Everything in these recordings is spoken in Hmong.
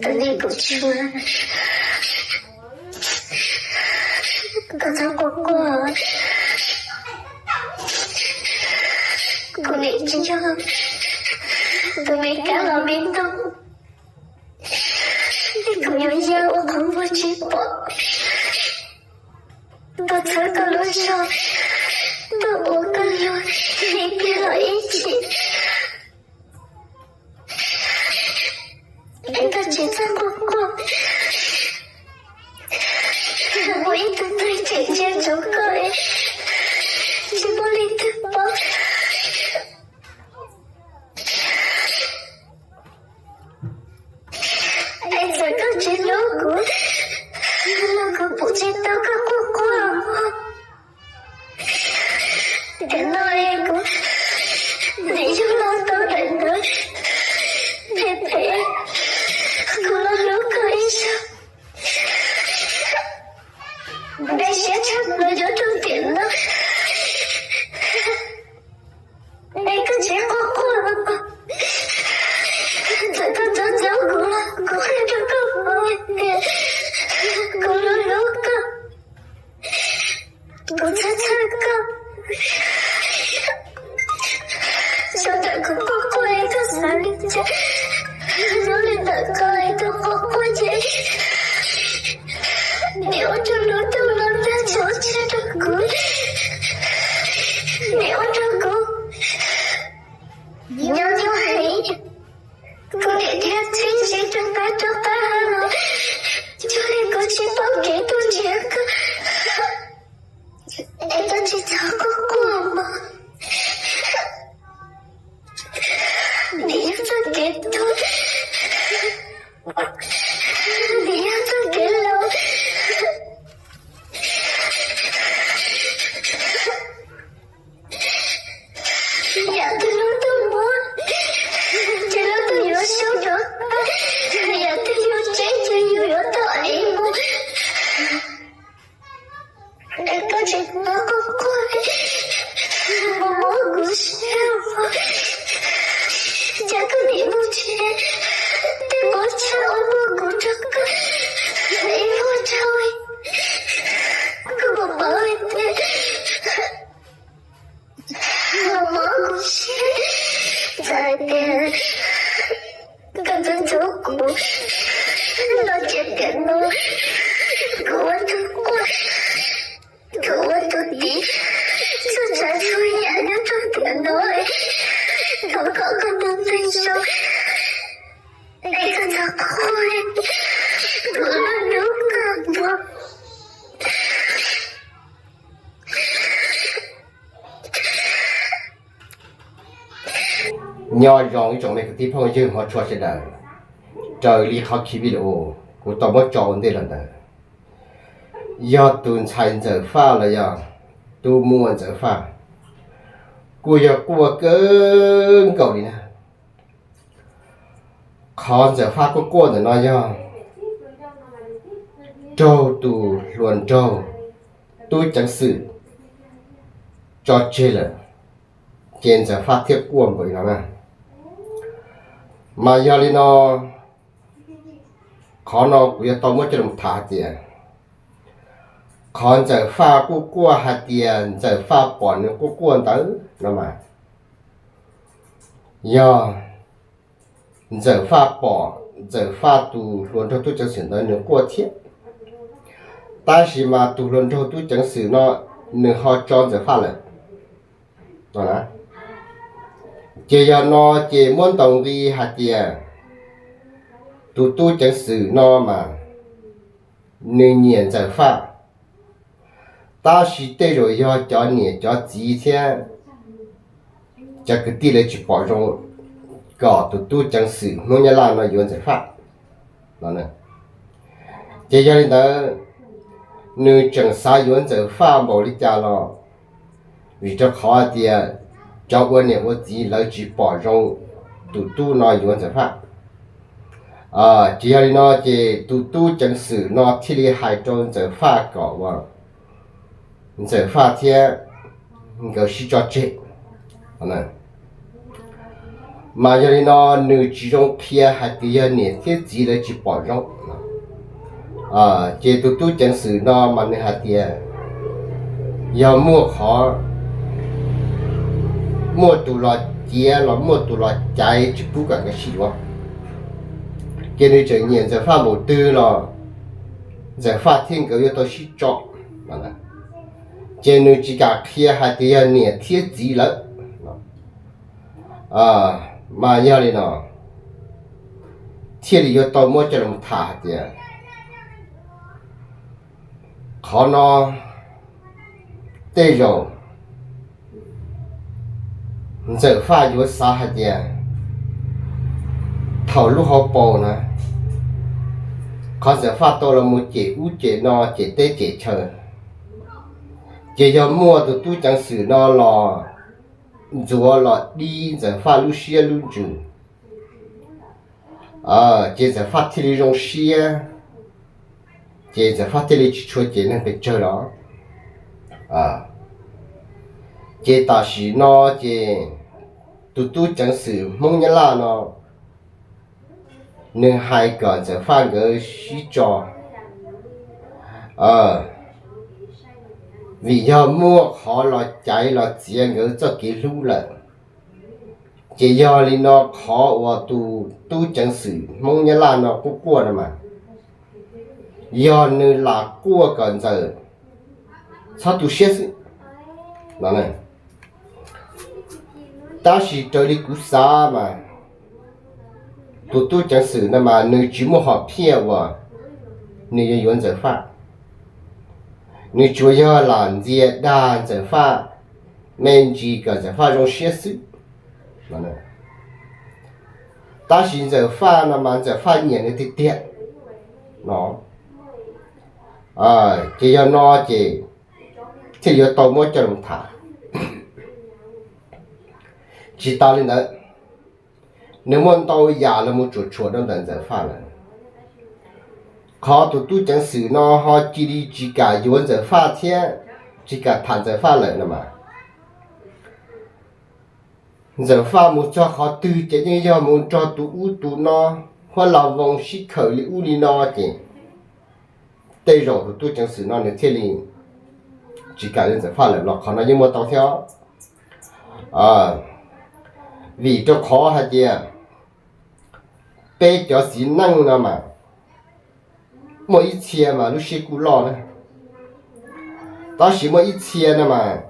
Tus neeg kuv tsis muaj, koj txhob quaj quaj. Kuv nim tsis yog tus me kab los me ntoo, kuv yuav yog ua qhov muag tsis pom. Koj txhawb koj lub zog, tuaj ua koj luag, ib pliag los ib chim. Es koj tsis txhob quaj quaj. Muaj ib tug neeg tseem ntsia ntsoov koj, tsis muaj leej twg paub. Es txawm koj tsis hlub kuv los kuv pom tsis tau koj quaj quaj. Tiam no es kuv nim yug los tau daim ntawv phem phem, kuv los hlub koj ib zaug. Npej siab tshaj plaws nyob rau tiam no. Es koj tsis quaj quaj los, txawm koj txob txob kuv los kuv hais rau koj paub tias kuv los hlub koj. Kuv txhawj txhawj koj, sawv ntawm kuv quaj quaj es koj xav li cas, nyob li ntawm koj es tus quaj quaj ces nim ua rau lub ntuj no tag txhua tsav rau kuv, nim ua rau kuv nyob nyob heev. Kuv niam thiab txiv sib rov qab rov qab los, yog li kuv tsis paub kev tuaj nrhiav koj. Es koj tsis txhob quaj quaj mog. Nim yog txoj kev tuag, nim yog txoj kev laus. Yam twg lub ntuj muab, ces lub ntuj yuav sub rov qab, yam twg yuav tseb ces yus yuav tau ev mus. Es koj tsis txhob quaj quaj, mus muab kuv siab, cas koj nim mus nrhiav tej qhov chaw uas muaj kuv nrog koj ib vuag rau, koj puas paub tias los mob kuv siab. Txawm hais tias koj ntxub ntxub kuv los ces tiam no kuv ua tus quaj, kuv ua tus tiv txhua tsav txhua yam nyob rau tiam no, thov kom koj ntuj nteeg zoo, es koj txhob quaj, kuv los hlub koj mog. Nyob zoo ib tsoom me kwv tij phooj ywg hmov tshua sawv daws, raws li qhov khi video kuv tau muab tso ua ntej los ntawd, yog tus ntxhais Ntxawm Faj los yog tub muam Ntxawm Faj, kuj yog quaj kawg nkaus li na. Qhov Ntxawm Faj quaj quaj ntawm no yog raug tus hluas nraug tub ceev xwm tso tseg lawm, ces Ntxawm Faj thiaj quaj npaum li no na. Mas yog li no, qhov no kuv yuav tau muab coj los tham hais tias, qhov Ntxawm Faj quaj quaj hais tias Ntxawm Faj pom nws quaj quaj ntawd no mas, yog Ntxawm Faj pom Ntxawm Faj tus hluas nraug tub ceev xwm ntawd nws quaj thiab. Tab sis mas tus hluas nraug tub ceev xwm no nws ho tso Ntxawm Faj lawm. Ces yog no ces muab ntaus nqi hais tias tus tub ceev xwm no mas nws nyiam Ntxawm Faj, tab sis tej zaum yog cov niam cov txiv thiab cov kwv tij lawv tsis pom zoo kom tus tub ceev xwm Hmoob Nyab Laj no yuav Ntxawm Faj. Ces yog li ntawd, nws tseem xav yuav Ntxawm Faj npaum li cas los vim rau qhov hais tias cov ua niam ua txiv lawv tsis pom zoo tus tub no yuav Ntxawm Faj. Ces yog li no ces tus tub ceev xwm no thiaj li hais rau Ntxawm Faj kom uas Ntxawm Faj thiab nkawd sib tso tseg. Mas yog li no nws tsis zoo qhia hais tias yog niam thiab txiv lawv tsis pom zoo. Ces tus tub ceev xwm no mas nws hais tias yog muaj qhov, muaj tus los ciav los muaj tus los caiv tsis pub kom nkawd sib yuav, ces nws tseem nyiam Ntxawm Faj npaum twg los Ntxawm Faj thiab nkawd yuav tau sib tso. Ces nws tsis kam qhia hais tias yog niam thiab txiv lawv. Mas yog li no thiaj li yuav tau muab coj los tham hais tias qhov no tej zaum Ntxawm Faj yuav xav hais tias thaum lub hauv paus na, qhov Ntxawm Faj tau los mus cem ub cem no cem teb cem chaw, ces yog muaj tus tub ceev xwm no los ntxuav los dib Ntxawm Faj lub siab lub ntsws, ces Ntxawm Faj thiaj li zoo siab, ces Ntxawm Faj thiaj li tsis tshua cem neeg pes tsawg los. Ces tam sim no ces tus tub ceev xwm Hmoob Nyab Laj no nws hais kom Ntxawm Faj nkawd sib tso, vim yog muaj qhov los caiv los txiav nkawd txoj kev hlub lawm. Ces yog li no qhov uas tus tub ceev xwm Hmoob Nyab Laj no quaj quaj no mas, yog nws lam quaj kom Ntxawm txhob tu siab xwb no. Tab sis raws li kuv xav mas tus tub ceev xwm no mas nws tsis muaj hom phiaj uas nws yuav yuav Ntxawm Faj. Nws tsuas yog lam ntxias dag Ntxawm Faj me ntsis kom Ntxawm Faj zoo siab xwb. Tab sis Ntxawm Faj no mas Ntxawm Faj nyiam nws tiag tiag no. Ces yog no ces thiaj yuav tau muab coj los tham. Tsis tas li ntawd, nws muaj ntau yam los mus tsuam tshuam rau ntawm Ntxawm Faj lawm. Qhov tus tub ceev xwm no ho cia li tsis kam yuav Ntxawm Faj thiab tsis kam tham Ntxawm Faj lawm no mas, Ntxawm Faj mus txog qhov twg ces yeej yog mus nrog tus ub tus no, huab la voos sib khawm li ub li no ces tej zaum tus tub ceev xwm no nws thiaj li tsis kam yuav Ntxawm Faj lawm los qhov no yeej muaj tau thiab. Vim rau qhov hais tias peb cov txiv neej no mas muaj ib txhia mas lub siab kuj loj na, tab sis muaj ib txhia no mas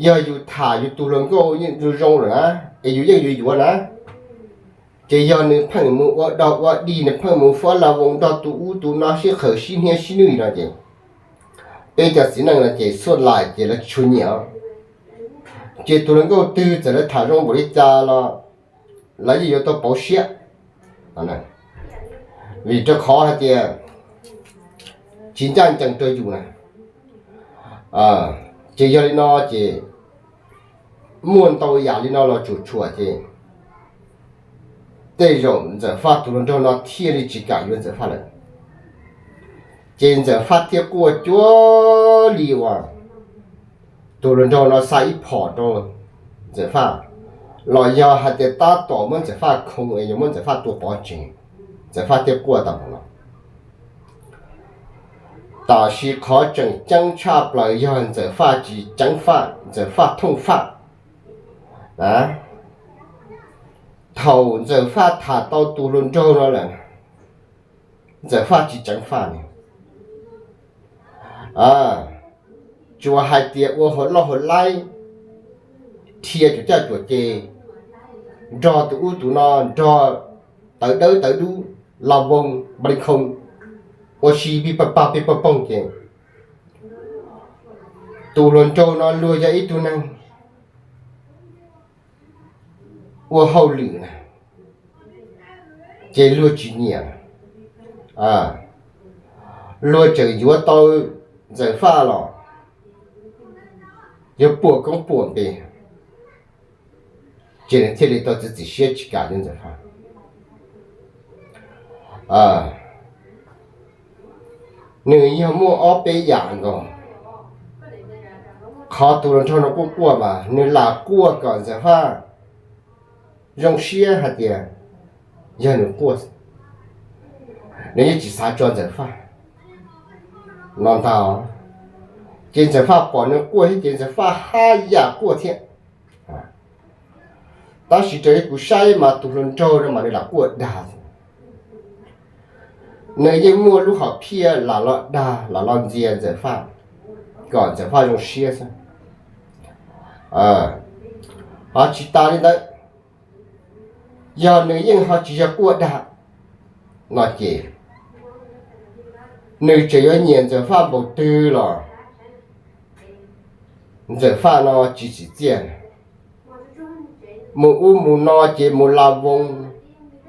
yog yus tham yus tus hluas nkauj yeej zoo zoo lawm na, es yus yeej yuav yuav na, ces yog nws pheej mus ua dog ua dig, nws pheej mus huab la voos nrog tus ub tus no sib khawm sib hniav sib nwj no ces peb cov txiv neej no ces xuaj lais ces lawv tsis tshua nyiam. Ces tus hluas nkauj twg txawm lawv tham zoo npaum li cas los lawv yeej yuav tau pauv siab, vim rau qhov hais tias tsis ncaj ncees rau yus na. Ces yog li no ces muaj ntau yam li no los tsuam tshuam ces tej zaum Ntxawm Faj tus hluas nraug no thiaj li tsis kam yuav Ntxawm Faj lawm. Ces Ntxawm Faj thiaj quaj cuag li uas tus hluas nraug no xa ib phom rau Ntxawm Faj, los yog hais tias tab tom muab Ntxawm Faj khoo es yuav muab Ntxawm Faj tua pov tseg, Ntxawm Faj thiaj quaj tau no. Tab sis qhov tseem ceeb tshaj plaws yog Ntxawm Faj tsis ceev faj, Ntxawm Faj thooj faj. Thaum Ntxawm Faj tham tau tus hluas nraug no lawm, Ntxawm Faj tsis ceev faj li. Tsuas hais tias ua hauv loj hauv laib, dhia cuam caj cuam ces, nrog tus ub tus no, nrog tawv dawb tawv dub, la voos npli khoo, ua si pij pag pag pij pag poog ces tus hluas nraug no luag yog ib tug neeg ua hauj lwm na, ces luag tsis nyiam. Luag tseem yuav tau Ntxawm Faj los yuav puam koob puam npe, ces nws thiaj li tau txiav txim siab tsis kam yuav Ntxawm Faj. Nws yog muaj ob peb yam nkaus. Qhov tus hluas nraug no quaj quaj mas nws lam quaj kom Ntxawm Faj zoo siab hais tias yog nws quaj, nws yeej tsis xav tso Ntxawm Faj no ntag. Ces Ntxawm Faj pom nws quaj thiab ces Ntxawm Faj haj yam quaj thiab. Tab sis raws li kuv saib mas tus hluas nraug no mas nws lam quaj dag. Nws yeej muaj lub hom phiaj lam los dag lam los ntxias Ntxawm Faj kom Ntxawm Faj zoo siab xwb. Ho tsis tas li ntawd, yog nws yeej ho tsis yog quaj dag no ces nws tseem yuav nyiam Ntxawm Faj npaum twg los Ntxawm Faj no tsis tsim txiaj. Mus ub mus no ces mus la voos,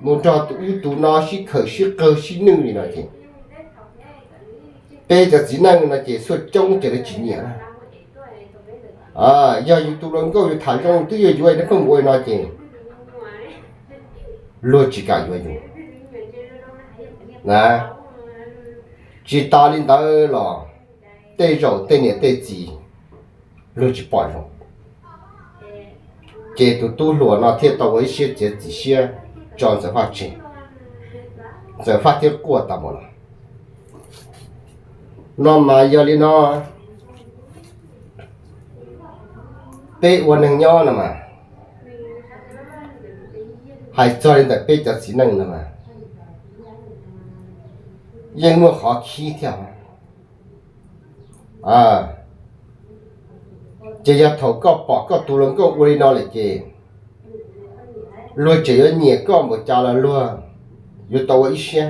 mus nrog tus ub tus no sib khawm sib qawg sib nwj li no ces peb cov txiv neej no ces xuaj coob ces lawv tsis nyiam na. Yog yus tus hluas nkauj yus tham zoo twb yuav yuav nws pheej mus ua li no ces luag tsis kam yuav yus. Tsis tas li ntawd los tej zaum tej niam tej txiv luag tsis pom zoo, ces tus tub hluas no thiaj tau ua ib siab txiav txim siab tso Ntxawm Faj tseg, Ntxawm Faj thiaj quaj tas npaum no. No mas yog li no, peb ua neeg nyob no mas, hais txog li ntawm peb cov txiv neej no mas yeej muaj qhov khib thiab. Ces yog thaum koj pom koj tus hluas nkauj ua li no lawm ces luag tseem yuav nyiam koj npaum cas los luag yuav tau ua ib siab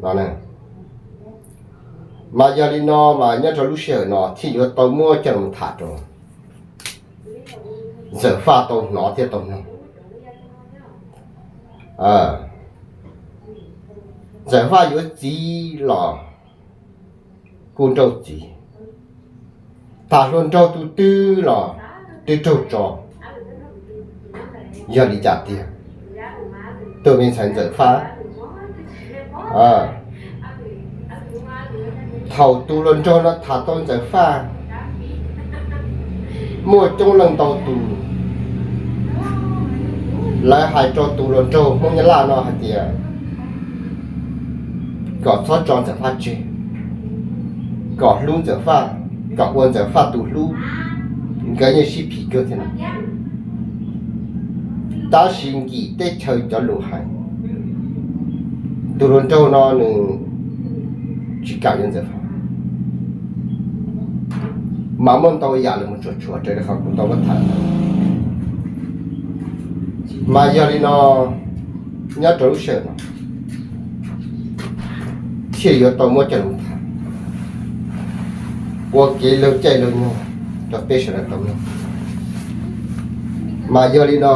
no. Mas yog li no mas nyob rau lub sij hawm no thiaj yuav tau muab coj los tham rau Ntxawm Faj tau hnov thiab tau mloog. Ntxawm Faj yuav txiv los kuj nrauj txiv, tham hluas nraug tus twg los twb raug tso. Yog li cas tiag, tus me ntxhais Ntxawm Faj, thaum tus hluas nraug no tham tau Ntxawm Faj, muaj coob leej ntau tus lawv hais rau tus hluas nraug Hmoob Nyab Laj no hais tias kom txhob tso Ntxawm Faj tseg, kom hlub Ntxawm Faj, kom ua Ntxawm Faj tus hlub, nkawd yeej sib phim kawg thiab no. Tab sis nkim teb chaws cov lus hais, tus hluas nraug no nws tsis kam yuav Ntxawm Faj. Mas muaj ntau yam los mus tsuam tsuam raws li qhov kuv tau muab tham. Mas yog li no, nyob rau lub sij hawm no thiaj yuav tau muab coj los tham ua kev laug caij laug nyoog rau peb sawv daws tau mloog. Mas yog li no,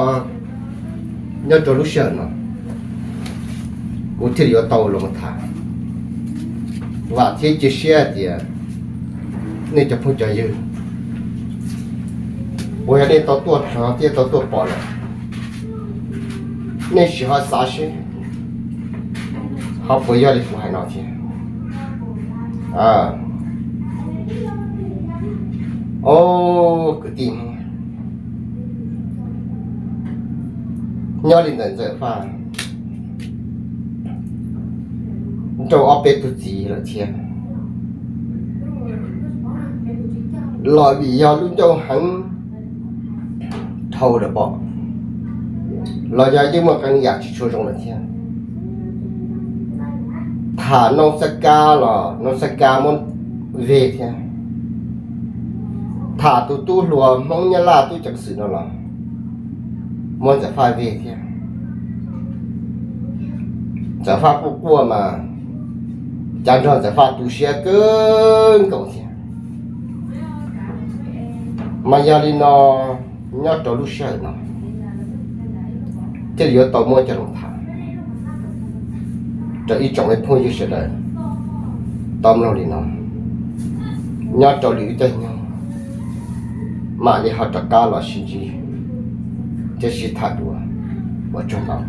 nyob rau lub sij hawm no kuv thiaj li yuav tau los tham. Vam thiab cia siab hais tias nej cov phooj cov ywg uas yog nej tau tuaj hnov thiab tau tuaj pom lawm, nej sim ho xav seb ho puas yog li kuv hais no thiab. Au, kwv tij Hmoob, nyob li ntawm Ntxawm Faj nrauj ob peb tug txiv lawm thiab, los vim yog lub ncauj heev dhau lawm pom, los yog yeej muaj qee yam tsis tshua zoo lawm thiab. Tham Nooj Xab Kab los Nooj Xab Kab muab veg thiab, tham tus tub hluas Hmoob Nyab Laj tub ceev xwm no los muab Ntxawm Faj veg thiab. Ntxawm Faj quaj quaj mas cas nrog Ntxawm Faj tu siab kawg nkaus thiab. Mas yog li no, nyob rau lub sij hawm no thiaj li yuav tau muab coj los tham rau ib tsoom phooj ywg sawv daws tau mloog li no. Nyob rau lwm lub caij nyoog mam li ho rov qab los sib ntsib thiab sib tham dua. Ua tsaug ntau.